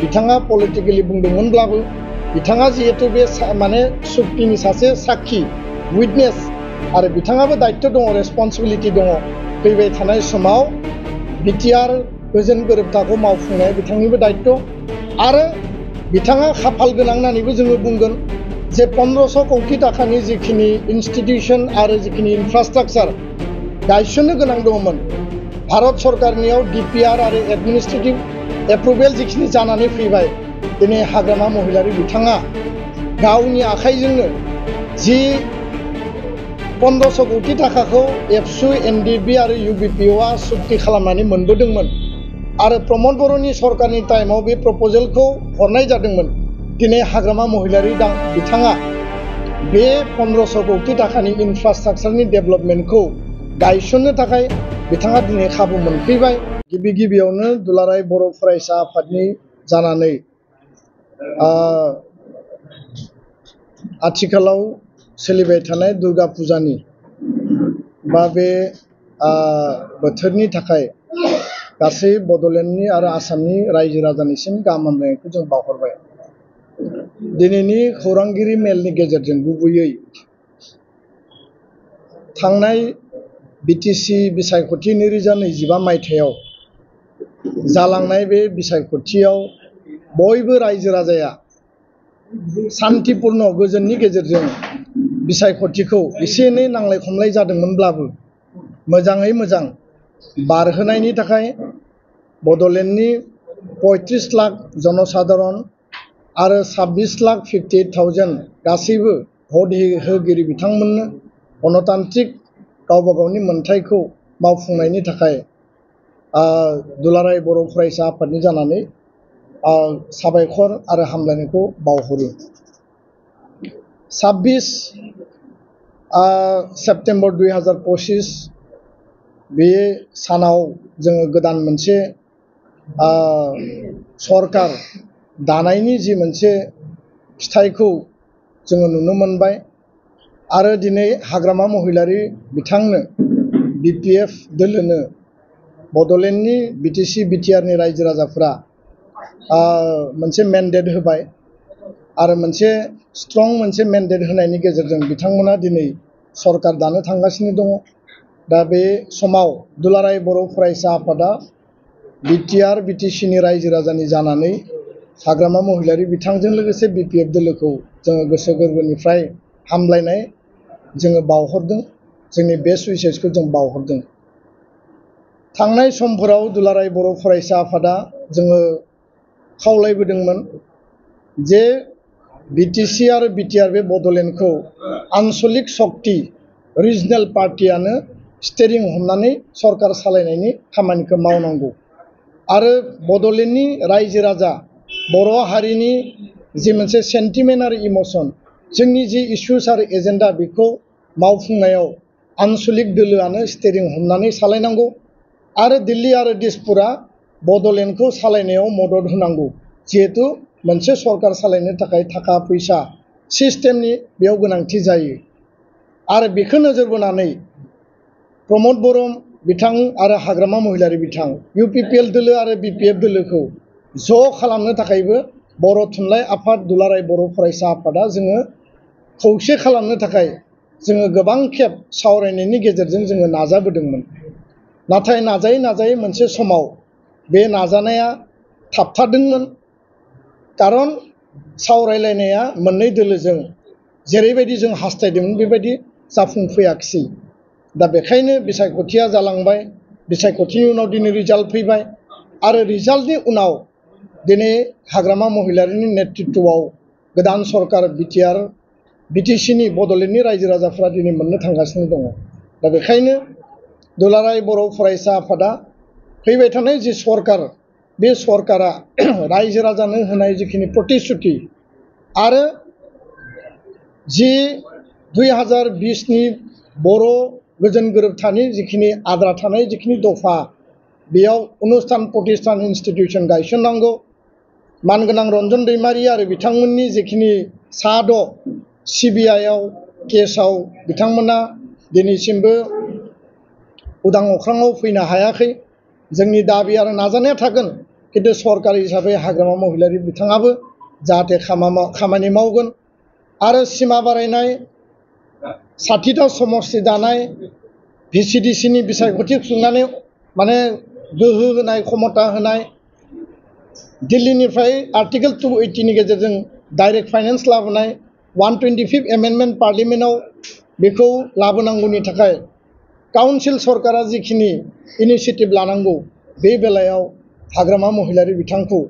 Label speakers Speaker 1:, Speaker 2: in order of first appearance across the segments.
Speaker 1: बिथाङा पलिटिकेलि बुंदोंमोनब्लाबो बिथाङा जिहेतु बे माने सुक्तिनि सासे साक्षी उइटनेस आरो बिथाङाबो दायित्व दङ रेसपन्सिबिलिटि दङ फैबाय थानाय समाव बिटिआर गोजोन गोरोबथाखौ मावफुंनाया बिथांनिबो दायित्व आरो बिथाङा खाफाल गोनां होननानैबो जोङो बुंगोन जे 1500 कौटि टाकानि जिखिनि इन्स्टिटिउसन आरो जिखिनि इनफ्रास्ट्राक्चार गायसननो गोनां दङमोन भारत सरकारनियाव डिपिआर आरो एडमिनिस्ट्रेटिभ एप्रुभेल जिखिनि जानानै फैबाय दिनै हाग्रामा महिलारि बिथाङा गावनि आखाइजोंनो जि 1500 कौटि टाकाखौ एबसु एनडिबि आरो इउबिपिअआ सुक्ति खालामनानै मोनबोदोंमोन आरो प्रमद बर'नि सरकारनि टाइमाव बे प्रप'जेलखौ हरनाय जादोंमोन दिनै हाग्रामा महिलारि बिथाङा बे 1500 कौटि टाकानि इनफ्रास्ट्राक्चारनि डेभेलपमेन्टखौ गायसननो थाखाय बिथाङा दिनै खाबु मोनफैबाय गिबियावनो दुलाराय बर' फरायसा आफादनि जानानै आथिखालाव सोलिबाय थानाय दुर्गा फुजानि बा बे बोथोरनि थाखाय गासै बड'लेण्डनि आरो आसामनि रायजो राजानिसिम गाहाम हामलायनायखौ जों बावहरबाय दिनैनि खौरांगिरि मेलनि गेजेरजों गुबैयै थांनाय बिटिसि बिसायख'थि 2025 मायथाइयाव जालांनाय बे बिसायख'थियाव बयबो रायजो राजाया शान्तिपूर्ण गोजोननि गेजेरजों बिसायख'थिखौ एसे एनै नांलाय खमलाय जादोंमोनब्लाबो मोजाङै मोजां बारहोनायनि थाखाय बड'लेण्डनि 35 लाख जनसाधारन आरो 26,58,000 गासैबो भट होगिरि बिथांमोननो गणतान्त्रिक गावबा गावनि मोन्थायखौ मावफुंनायनि थाखाय दुलाराय बर' फरायसा आफादनि जानानै साबायखर आरो हामलायनायखौ बावहरो 26 सेप्तेम्बर 2025 बे सानाव जोङो गोदान मोनसे सरकार दानायनि जि मोनसे फिथाइखौ जोङो नुनो मोनबाय आरो दिनै हाग्रामा महिलारि बिथांनो बिपिएफ दोलोनो बड'लेण्डनि बिटिसि बिटिआरनि रायजो राजाफोरा मोनसे मेन्डेट होबाय आरो मोनसे स्ट्रं मोनसे मेन्डेट होनायनि गेजेरजों बिथांमोना दिनै सरकार दानो थांगासिनो दङ दा बे समाव दुलाराय बर' फरायसा आफादा बिटिआर बिटिसिनि रायजो राजानि जानानै हाग्रामा महिलारि बिथांजों लोगोसे बिपिएफ दोलोखौ जोङो गोसो गोरबोनिफ्राय हामलायनाय जोङो बावहरदों जोंनि बेस्ट उइसेसखौ जों बावहरदों थांनाय समफोराव दुलाराय बर' फरायसा आफादा जोङो खावलायबोदोंमोन जे बिटिसि आरो बिटिआर बे बड'लेण्डखौ आन्चलिक शक्ति रिजनेल पार्टियानो स्टेरिं हमनानै सरकार सालायनायनि खामानिखौ मावनांगौ आरो बड'लेण्डनि रायजो राजा बर' हारिनि जि मोनसे सेन्टिमेन्ट आरो इमोसन जोंनि जि इस्युस आरो एजेन्डा बेखौ मावफुंनायाव आन्चलिक दोलोआनो स्टेरिं हमनानै सालायनांगौ आरो दिल्ली आरो दिसपुरा बड'लेण्डखौ सालायनायाव मदद होनांगौ जिहेतु मोनसे सरकार सालायनो थाखाय थाखा फैसा सिस्टेमनि बेयाव गोनांथि जायो आरो बेखौ नोजोर बोनानै प्रमद बर' बिथां आरो हाग्रामा महिलारि बिथां इउपिपिएल दोलो आरो बिपिएफ दोलोखौ ज' खालामनो थाखायबो बर' थुनलाइ आफाद दुलाराय बर' फरायसा आफादा जोङो खौसे खालामनो थाखाय जोङो गोबां खेब सावरायनायनि गेजेरजों जोङो नाजाबोदोंमोन नाथाय नाजायै मोनसे समाव बे नाजानाया थाबथादोंमोन कारन सावरायलायनाया मोननै दोलोजों जेरैबायदि जों हास्थायदोंमोन बेबायदि जाफुंफैयाखिसै दा बेखायनो बिसायख'थिया जालांबाय बिसायख'थिनि उनाव दिनै रिजाल्ट फैबाय आरो रिजाल्टनि उनाव दिनै हाग्रामा महिलारिनि नेतृत्वआव गोदान सरकार बिटिआर बिटिसिनि बड'लेण्डनि रायजो राजाफ्रा दिनै मोननो थांगासिनो दङ दा बेखायनो दुलाराय बर' फरायसा आफादा फैबाय थानाय जि सरकार बे सरकारा रायजो राजानो होनाय जिखिनि प्रतिश्रुति आरो जि 2020नि बर' गोजोन गोरोबथानि जिखिनि आद्रा थानाय जिखिनि दफा बेयाव अनुस्थान प्रतिष्ठान इन्स्टिटिउसन गायसननांगौ मानगोनां रन्जन दैमारि आरो बिथांमोननि जिखिनि सा6 सिबिआइआव केसाव बिथांमोना दिनैसिमबो उदां अख्राङाव फैनो हायाखै जोंनि दाबि आरो नाजानाया थागोन खिन्थु सरकारि हिसाबै हाग्रामा महिलारि बिथाङाबो जाहाथे खामानि मावगोन आरो सिमा बारायनाय 60टा समस्ति दानाय VCDCनि बिसायख'थि खुंनानै माने गोहो होनाय क्षमता होनाय दिल्लीनिफ्राय आर्टिकेल 280 नि गेजेरजों डाइरेक्ट फाइनेन्स लाबोनाय 125th एमेन्डमेन्ट पार्लियामेन्टआव बेखौ लाबोनांगौनि थाखाय काउन्सिल सरकारा जिखिनि इनिशिएटिभ लानांगौ बे बेलायाव हाग्रामा महिलारि बिथांखौ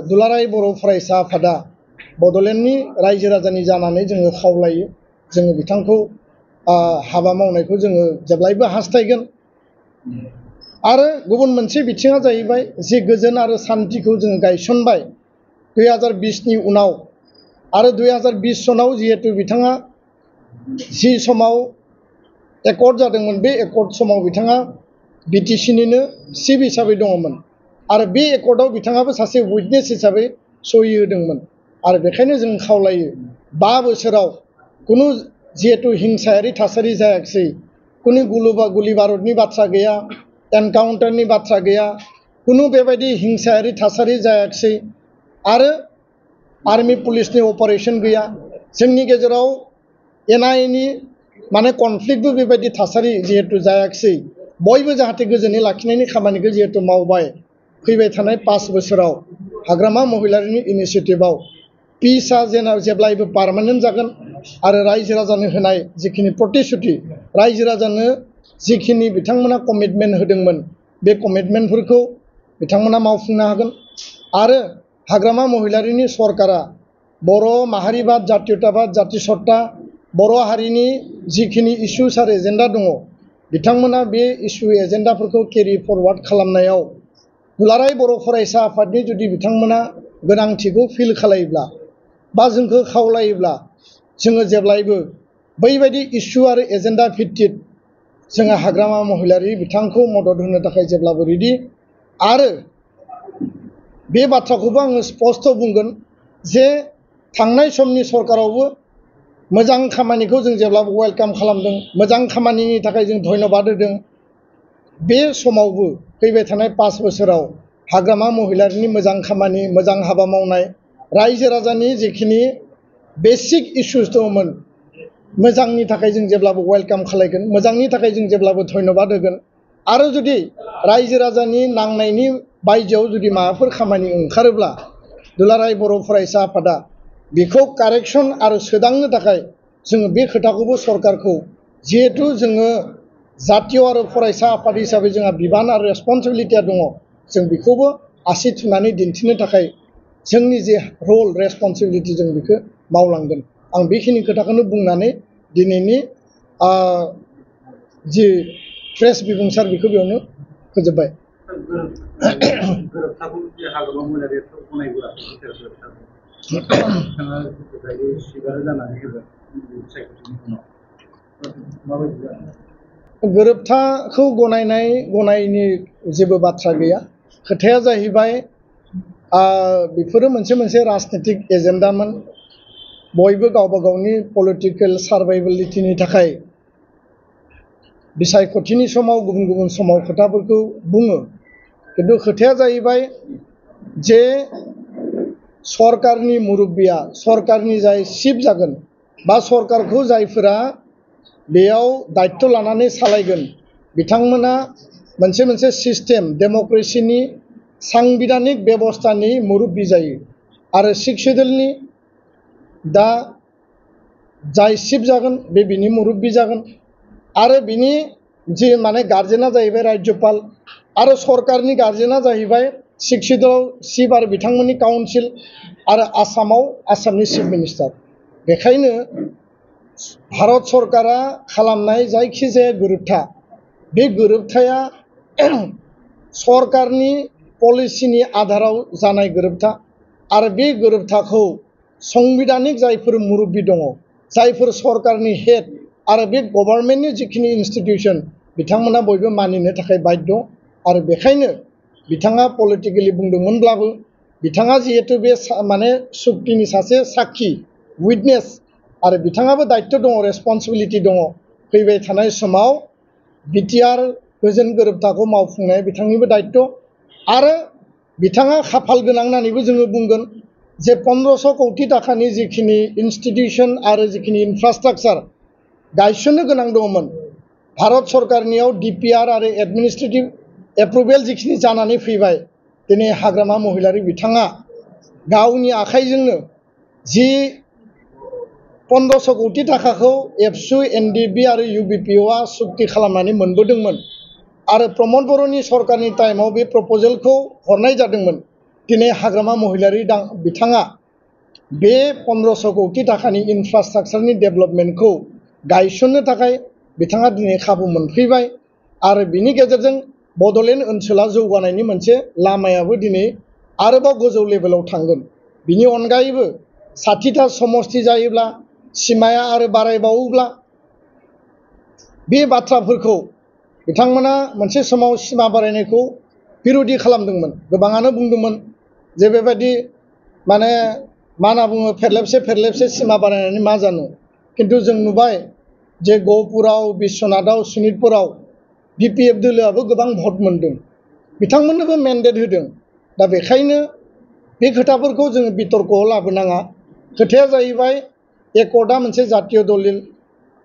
Speaker 1: दुलाराय बर' फरायसा आफादा बड'लेण्डनि रायजो राजानि जानानै जोङो खावलायो जोङो बिथांखौ हाबा मावनायखौ जोङो जेब्लायबो हास्थायगोन आरो गुबुन मोनसे बिथिङा जाहैबाय जे गोजोन आरो शान्तिखौ जोङो गायसनबाय 2020 नि उनाव आरो 2020 सनाव जिहेतु बिथाङा जि समाव एकर्ड जादोंमोन बे एकर्ड समाव बिथाङा BTCनिनो चिफ हिसाबै दङमोन आरो बे एकर्डआव बिथाङाबो सासे उइटनेस हिसाबै सहि होदोंमोन आरो बेखायनो जों खावलायो 5 बोसोराव कुनु जिहेतु हिंसायारि थासारि जायाखिसै कुनु गुलि बारुदनि बाथ्रा गैया एनकाउन्टारनि बाथ्रा गैया कुनु बेबायदि हिंसायारि थासारि जायाखिसै आरो आर्मी पुलिसनि अपारेशन गैया जोंनि गेजेराव एना-एनि माने कनफ्लिक्टबो बेबायदि थासारि जिहेतु जायाखिसै बयबो जाहाथे गोजोनै लाखिनायनि खामानिखौ जिहेतु मावबाय फैबाय थानाय 5 बोसोराव हाग्रामा महिलारिनि इनिशिएटिभआव पिसआ जेब्लायबो पार्मानेन्ट जागोन आरो रायजो राजानो होनाय जिखिनि प्रतिश्रुति रायजो राजानो जिखिनि बिथांमोना कमिटमेन्ट होदोंमोन बे कमिटमेन्टफोरखौ बिथांमोना मावफुंनो हागोन आरो हाग्रामा महिलारिनि सरकारा बर' माहारिबाद जातीयताबाद जातिसत्ता बर' हारिनि जिखिनि इस्युस आरो एजेन्डा दङ बिथांमोना बे इस्यु एजेन्डाफोरखौ केरि फरवार्ड खालामनायाव दुलाराय बर' फरायसा आफादनि जुदि बिथांमोना गोनांथिखौ फिल खालायोब्ला बा जोंखौ खावलायोब्ला जोङो जेब्लायबो बैबायदि इस्यु आरो एजेन्डा भित्तिक जोङो हाग्रामा महिलारि बिथांखौ मदद होनो थाखाय जेब्लाबो रेडि आरो बे बाथ्राखौबो आङो स्पष्ट बुंगोन जे थांनाय समनि सरकारावबो मोजां खामानिखौ जों जेब्लाबो वेलकाम खालामदों मोजां खामानिनि थाखाय जों धन्यबाद होदों बे समावबो फैबाय थानाय 5 बोसोराव हाग्रामा महिलारिनि मोजां खामानि मोजां हाबा मावनाय रायजो राजानि जिखिनि बेसिक इस्युस दंमोन मोजांनि थाखाय जों जेब्लाबो वेलकाम खालायगोन मोजांनि थाखाय जों जेब्लाबो धन्यबाद होगोन आरो जुदि रायजो राजानि नांनायनि बायजोआव जुदि माबाफोर खामानि ओंखारोब्ला दुलाराय बर' फरायसा आफादा बेखौ कारेक्सन आरो सोदांनो थाखाय जोङो बे खोथाखौबो सरकारखौ जिहेतु जोङो जातीय आरो फरायसा आफाद हिसाबै जोंहा बिबान आरो रेसपन्सिबिलिटिया दङ जों बेखौबो आसि थुनानै दिन्थिनो थाखाय जोंनि जे रल रेसपन्सिबिलिटि जों बेखौ मावलांगोन आं बेखिनि खोथाखौनो बुंनानै दिनैनि जि प्रेस बिबुंसार बेखौ बेयावनो फोजोबबाय गोरोबथाखौ गनायनि जेबो बाथ्रा गैया खोथाया जाहैबाय बेफोरो मोनसे राजनीतिक एजेन्डामोन बयबो गावबा गावनि पलिटिकेल सार्भाइभेलिटिनि थाखाय बिसायख'थिनि समाव गुबुन गुबुन समाव खोथाफोरखौ बुङो किन्तु खोथाया जाहैबाय जे सरकारनि मुरब्बिया सरकारनि जाय चिफ जागोन बा सरकारखौ जायफोरा बेयाव दायित्व लानानै सालायगोन बिथांमोना मोनसे सिस्टेम डेम'क्रेसिनि सांबिधानिक बेबस्थानि मुरब्बि जायो आरो 6 शेड्युलनि दा जाय चिफ जागोन बिनि मुरब्बि जागोन आरो बिनि जि माने गार्जेना जाहैबाय राज्यपाल आरो सरकारनि गार्जेना जाहैबाय 6 शेड्युलाव चिफ आरो बिथांमोननि काउन्सिल आरो आसामाव आसामनि चिफ मिनिस्टार बेखायनो भारत सरकारा खालामनाय जायखिजाया गोरोबथा बे गोरोबथाया सरकारनि पलिसिनि आधाराव जानाय गोरोबथा आरो बे गोरोबथाखौ संबिधानिक जायफोर मुरब्बि दङ जायफोर सरकारनि हेड आरो बे गभर्नमेन्टनि जिखिनि इन्स्टिटिउसन बिथांमोना बयबो मानिनो थाखाय बाध्य आरो बेखायनो बिथाङा पलिटिकेलि बुंदोंमोनब्लाबो बिथाङा जिहेतु बे माने सुक्तिनि सासे साखि उइटनेस आरो बिथाङाबो दायित्व दङ रेसपन्सिबिलिटि दङ फैबाय थानाय समाव बिटिआर गोजोन गोरोबथाखौ मावफुंनाया बिथांनिबो दायित्व आरो बिथाङा खाफाल गोनां होननानैबो जोङो बुंगोन जे 1500 कौटि टाकानि जिखिनि इन्स्टिटिउसन आरो जिखिनि इनफ्रास्ट्राक्चार गायसननो गोनां दंमोन भारत सरकारनियाव DPR आरो एडमिनिस्ट्रेटिभ एप्रुभेल जिखिनि जानानै फैबाय दिनै हाग्रामा महिलारि बिथाङा गावनि आखाइजोंनो जि 1500 कौटि टाकाखौ एबसु NDB आरो UBPOआ सुक्ति खालामनानै मोनबोदोंमोन आरो प्रमद बर'नि सरकारनि टाइमाव बे प्रप'जेलखौ हरनाय जादोंमोन दिनै हाग्रामा महिलारि बिथाङा बे 1500 कौटि टाकानि इनफ्रास्ट्राक्चारनि डेभेलपमेन्टखौ गायसननो थाखाय बिथाङा दिनै खाबु मोनफैबाय आरो बिनि गेजेरजों बड'लेण्ड ओनसोला जौगानायनि मोनसे लामायाबो दिनै आरोबाव गोजौ लेभेलाव थांगोन बिनि अनगायैबो 60टा समष्टि जायोब्ला सिमाया आरो बारायबावोब्ला बे बाथ्राफोरखौ बिथांमोना मोनसे समाव सिमा बारायनायखौ बिरोधि खालामदोंमोन गोबाङानो बुंदोंमोन जे बेबायदि माने मा होनना बुङो फेरलेबसे सिमा बारायनानै मा जानो किन्तु जों नुबाय जे गहपुराव बिश्वनाथाव शोणितपुराव BPF दोलोआबो गोबां भट मोनदों बिथांमोननोबो मेन्डेट होदों दा बेखायनो बे खोथाफोरखौ जोङो बितर्कआव लाबोनाङा खोथाया जाहैबाय एकर्डआ मोनसे जातीय दलिल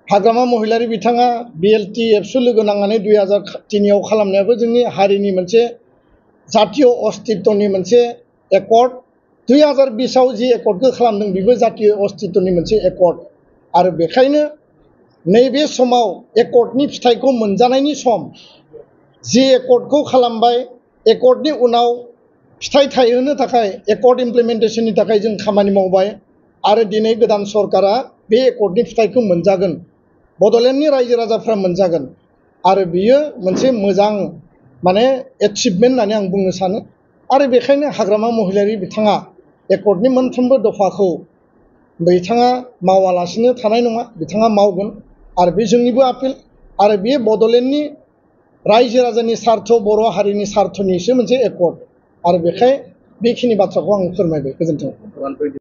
Speaker 1: हाग्रामा महिलारि बिथाङा BLT एबसु लोगो नांनानै 2003आव खालामनायाबो जोंनि हारिनि मोनसे जातीय अस्तित्वनि मोनसे एकर्ड 2020आव जि एकर्डखौ खालामदों बेबो जातीय अस्तित्वनि मोनसे एकर्ड आरो बेखायनो नैबे समाव एकर्डनि फिथाइखौ मोनजानायनि सम जि एकर्डखौ खालामबाय एकर्डनि उनाव फिथाइ थायहोनो थाखाय एकर्ड इमप्लिमेन्टेसननि थाखाय जों खामानि मावबाय आरो दिनै गोदान सरकारा बे एकर्डनि फिथाइखौ मोनजागोन बड'लेण्डनि रायजो राजाफ्रा मोनजागोन आरो बियो मोनसे मोजां माने एचिभमेन्ट होननानै आं बुंनो सानो आरो बेखायनो हाग्रामा महिलारि बिथाङा एकर्डनि मोनफ्रोमबो दफाखौ बिथाङा मावालासिनो थानाय नङा बिथाङा मावगोन आरो बे जोंनिबो आपिल आरो बे बड'लेण्डनि रायजो राजानि सार्थ बर' हारिनि सार्थनिसो मोनसे एकर्ड आरो बेखाय बेखिनि बाथ्राखौ आं फोरमायबाय गोजोन्थों